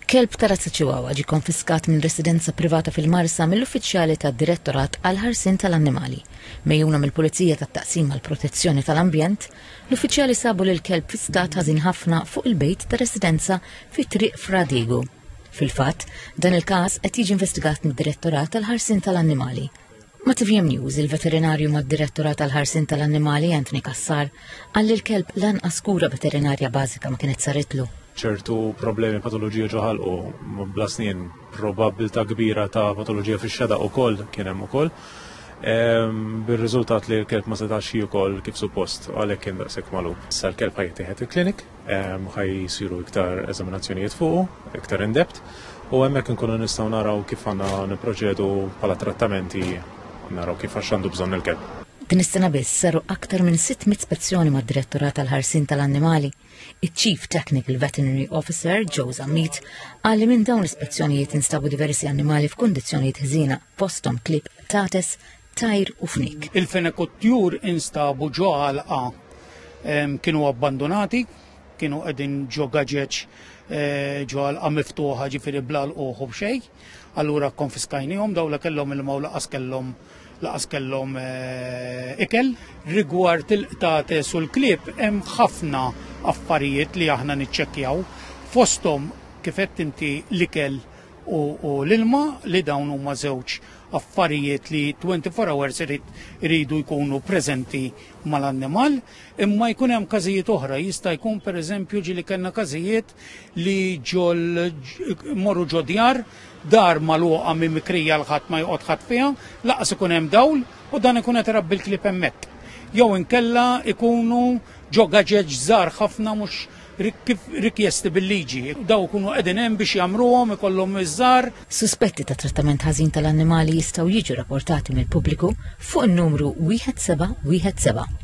Kelb ta' razza Chihuahua ġie konfiskat minn residenza privata fil-Marsa mill-uffiċjali tad-Direttorat għall-Ħarsien tal-Annimali. Megħjuna mill-Pulizija tat-Taqsima għall-Protezzjoni tal-Ambjent, l-uffiċjali sabu lill-kelb fi stat ħażin ħafna fuq il-bejt ta' residenza fi Triq Fra Diegu. Fil-fatt, dan il-każ qed jiġi investigat mid-Direttorat tal-Ħarsien tal-Annimali. Ma' TVM News, il-veterinarju mad-Direttorat tal-Ħarsien tal-Annimali Anthony Cassar qal li l-kelb lanqas kura veterinarja bażika ma kienet saritlu. Ċertu problemi patoloġija ġo ħalqu bla snien, probabbiltà kbira ta' patoloġija fix-xedaq ukoll kien hemm ukoll. Ehm, bir-riżultat li l-kelb ma setax jiekol kif suppost, għalhekk kien daqshekk magħlub. Issa l-kelb ħa jittieħed il-klinik, ħa jsiru iktar eżaminazzjonijiet fuqu, iktar in-depth, u hemmhekk inkunu nistgħu naraw kif għandna nipproċedu bħala trattamenti naraw kif għax għandu bżonn il-kelb. Din is-sena biss saru aktar minn 600 spezzjoni mad-Direttorat tal-Ħarsien tal-Annimali. Iċ-Chief Technical Veterinary Officer Joe Zammit qal li minn dawn l-ispezzjonijiet instabu diversi annimali f'kundizzjonijiet ħżiena fosthom klieb, qtates, tajr u fniek. Il-fenek u t-tjur instabu ġo għalqa kienu abbandonati, kienu qegħdin ġo gaġeġ eh, ġo għalqa miftuħa ġifieri bla lquħ u b'xejn. Allura konfiskajnihom daw la kellhom ilma u laqas kellhom laqas kellhom eh, ikel. Rigward il-qtates u l-klieb hemm ħafna affarijiet li aħna niċċekkjaw fosthom kif qed inti l-ikel u l-ilma li dawn huma żewġ affarijiet li 24 hours iridu jkunu preżenti mal-annimal, imma jkun hemm każijiet oħra, jista' jkun pereżempju ġieli kellna każijiet li ġol morru ġo djar, dar magħluqa minn mikrija l ħadd ma joqgħod ħadd fiha, laqas ikun hemm dawl u dan ikun qed irabbi l-klieb hemmhekk. Jew inkella ikunu ġo gaġeġ żgħar ħafna mhux kif rikjesti bil-liġi. Daw ikunu qegħdin hemm biex jagħmruhom, ikollhom iż-żgħar. Suspetti ta' trattament ħażin tal-annimali jistgħu jiġu rapportati mill-pubbliku fuq in-numru 1717.